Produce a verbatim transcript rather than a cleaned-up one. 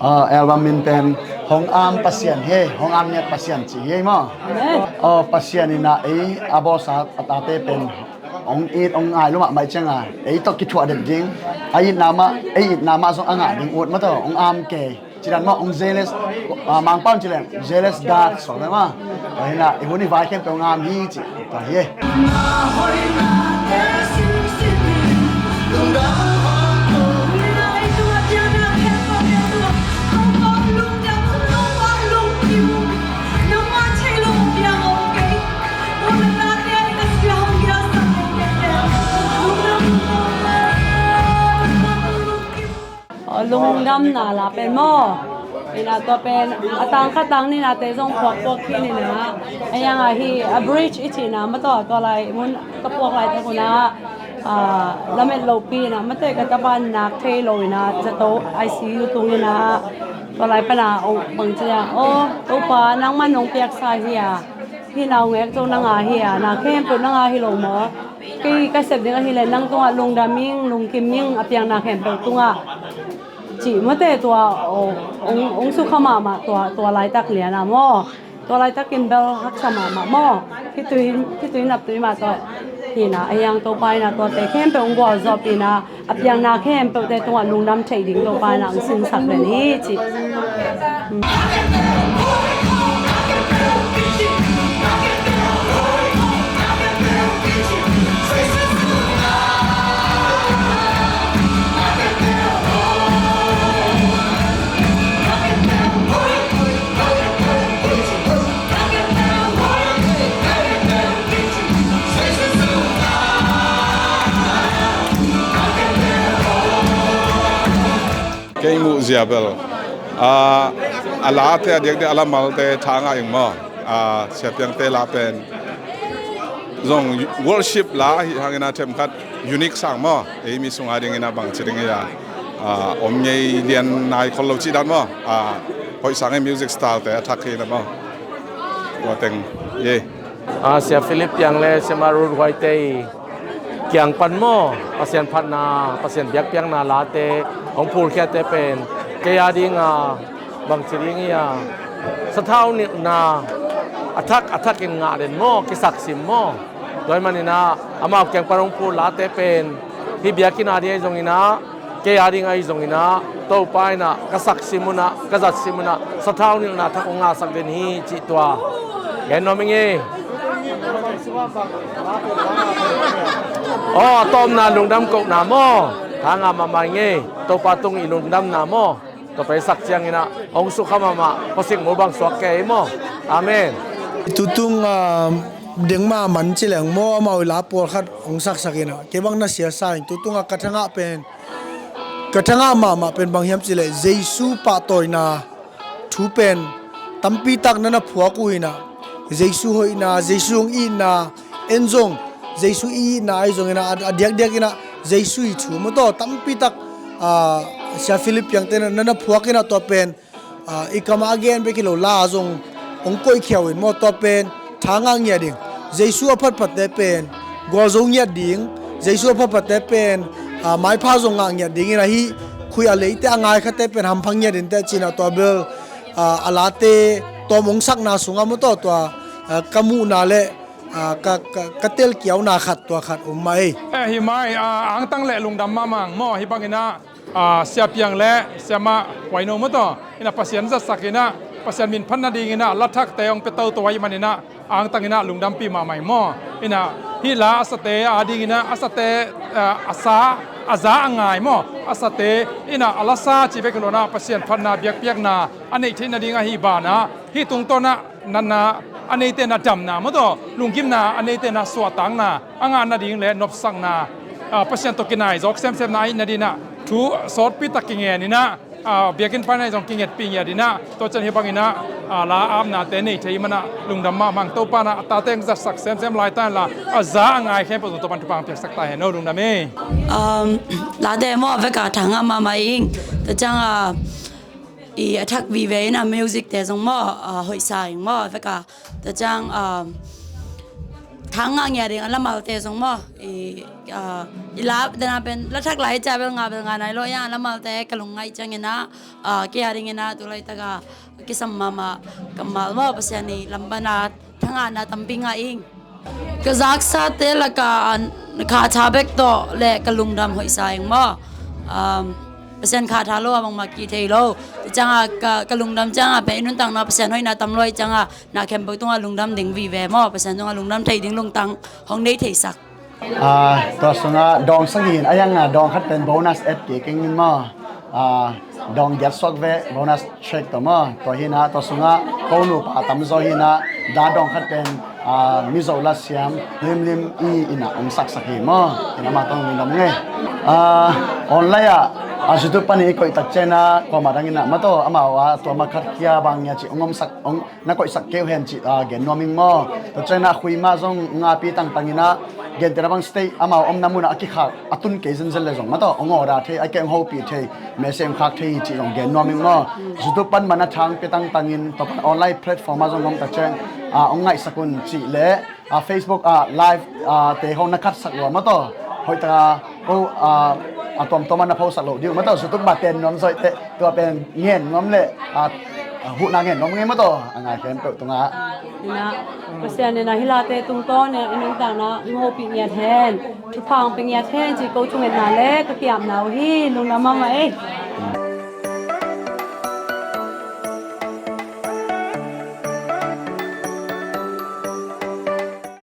Aw, album min pen Hong Am Pasian hi, Hong Am Ngiat Pasian ci hi maw. Aw, Pasian in ah ei a bawlsa a tate pen hong it hong ngai lua mahmah ciangin ei tawh kithuah den ding, a itna mah, ei itna mah zong a ngah ding ut maw, tawh hong am kei. Ci dan maw, hong jealous, ah, Mangpau in ci leng jealous God suak ve maw. Tua hi in ah i hun i vai khempeuh hong am hi ci tua hi. Aw, lungdamna la pen maw, in ah tua pen a tang khat tang nihnate zong phuakphuak khin in ah, a yang ah hi a bridge i cihna maw, tua, tua lai mun ka puak laitak un ah, ah, lamet lopi in ah, mate ka tapa in nak thei lo in ah, zato I C U tung in ah, tua lai pan ah ong bang ci ah, aw Topa, nangman nong piaksa hi a, hih naungek zong na ngah hi a, na khempeuh na ngah hi lo maw? Kei ka sep ding ahih leh nang tungah lungdam ing, lungkim ing, a piakna khempeuh tungah, cih mate tua, aw, ong, ong sukha mahmah tua, tua laitak lian ah maw. Tua laitakin bel haksa mahmah maw. Khitui, khitui naptui mah tua hi in ah, a yang Topa in ah tuate khempeuh ong gualzawhpih in ah, a piakna khempeuhte tungah lungdam theih ding Topa in ah ong sinsak den hi ci. Kei muh zia bel, ah, a late a diakdiak a lamalte tha ngah ing maw. Ah, Sia Piangte la pen zong worship la ahih hangin ah themkhat unique sang maw. Ei mi sungah dingin ah bangci ding hi a, ah, om ngei lian nai khol lo cih dan maw. Ah, hoih sang ei, music style te a thak hi in ah maw. Tua teng ye. Ah, Sia Philip Piang le Sia Ma Ruth Huaite i kiang pan maw, Pasian phatna, Pasian biakpiakna late hong phulkhiate pen kei a ding a bangci ding hi a, sathau nilhna a thak a thakin ngah den maw, kisaksim maw. Tua ahih manin ah amau kiang pan hong phul late pen hih biakinn a ding ahi zongin ah, kei a ding ahi zongin ah, Topa in ah ka saksim un ah, ka zatsim un ah, sathau nilhna thak hong ngahsak den hi cih tua gen nuam ing ei. Aw, a tawpna lungdam kohna maw, tha ngah mahmah ing ei. Topa tung i lungdamna maw, tua pai sak ciangin ah hong sukha mahmah, khua sik mul bang suak kei maw. Amen. Tutung, ah, deng mahmah ci leng maw, amau i la pawlkhat hong saksak in ah, kei bang na siasa ing. Tutung ah ka thangah pen, ka thangah mahmah pen bang hiam cih leh Jesu pahtawina thu pen tampi tak na na phuak uh in ah, Jesu hoihna, Jesu hong itna, en zong Jesu i itna ahi zongin ah, a, a diakdiak in ah Jesu i thu maw, tua tampi tak, ah, Sia Philip Piangte na, na na phuak in ah, tua pen, ah, i kamah a gen bek hi lo, la zong hong koihkhia uh in maw, tua pen tha ngah ngiat ding. Jesu a phatphatte pen gualzo ngiat ding. Jesu a phatphatte pen, ah, maipha zong ngah ngiat ding in ah, hih khuih a leite a ngaikhate pen hampha ngiat in teh ci in ah, tua bel, ah, a late tawm hong sakna sungah maw, tua, tua, ah, ka muhna le, ah, ka, ka, ka telkiauna khat, tua khat om mah ei. Eh, hi mai, ah, angtang le lungdam mahmah ing maw, hih bangin ah, ah, Sia Piang le Sia Ma Huaino maw, tua in ah Pasian zatsak in ah, Pasian min phat nadingin ah la thakte hong pia toto ahih manin ah, angtang in ah lungdampih mahmah ing maw. In ah hih la a sate a dingin ah, a sate, ah, a sa, a za a ngai maw, a sate in ah a lasa cih bek hi lo in ah, Pasian phatna biakpiakna a neih theih nading ahi banah, hih tungtawn ah natna a neite na damna maw, tua lunggimna a neite na suahtakna a ngah nading le nopsakna, ah, Pasian tawh kinai zawk semsemna ahih nading ah thu sawtpi tak kingen in ah, ah, biakinn pan ah zong kingetpih ngiat in ah, tua ciang hih bangin ah, ah, la apnate nei thei man ah lungdam mahmah ing. Topa in ah a tate hong zatsak semsem lai ta hen la, a za a ngai khempeuh zong Topa in thupha hong piaksak ta hen aw, lungdam ei. Um, late maw, a vek a tha ngah mahmah ing. Tua ciang, ah, i a thak vive in ah music te zong maw, ah, hoihsa ing maw, a vek a. Tua ciang, um, Thang ngah ngia ding a lamalte zong maw, i, ah, i la dena pen la thak lai cia bel nga bel nga nai lo ya, lamalte ka lungngaih ciangin ah, ah, kei a dingin ah tu laitaka a kisam mahmah kammal maw, Pasian i lam pana thangahna tampi ngah ing. Ka zaksate laka kha tha bek tawh le ka lungdam hoihsa ing maw. Um, Pasian kha tha lo a bangmah ki thei lo. Cianga ka, ka lungdam cianga pen i nuntakna Pasian hoihna tam lo i cianga na khempeuh tungah lungdam ding vive maw, Pasian tungah lungdam thei ding lungtang hong nei theisak. Ah, tua sungah dawng sagih in a yang a dawng khat pen bonus et kik ing maw. Ah, dawng giat suak ve bonus track tawh maw. Tua hi na, tua sungah ko nupa tamzaw hi na, da dawng khat pen, ah, Mizo la siam Limlim i ina hong saksak hi maw. Ina mah tawh lungdam ngei. Ah, online ah, ah, YouTube panin i koih tak ciangin ah kuamah dangin ah mah tawh amau ah tua mah khat kia bang ngia cih hong omsak, hong na koihsak kei uh hen cih, ah, gen nuam ing maw. Tua ciangin ah khui mah zong ngahpi tangtangin ah, gentehna bang state amau omna munah a kikhak a tun kei zenzen le zong mah tawh hong order thei, a kei hong hopih thei, message hong khak thei hi cih zong gen nuam ing maw. YouTube pan man a thang pia tangtangin tua pan online platform ah zong om tak ciang, ah, hong ngaihsak un cih leh, ah, Facebook ah live, ah, te hong na khatsak lua mah tawh hoihtaka ko, ah, a tuamtuam ah na phosak loh ding uh mah tawh, YouTube mah ten nuam zoih teh tua pen ngen nuam leh, ah, ah, huhna ngen nuam ngei mah tawh a ngai khempeuh tungah. Ina, Pasian ina hilate tungtawn ina i nuntakna hong hopih ngiat hen, thupha hong pia ngiat hen cih ko thungetna le ka kiapna uh hi, lungdam mahmah ei.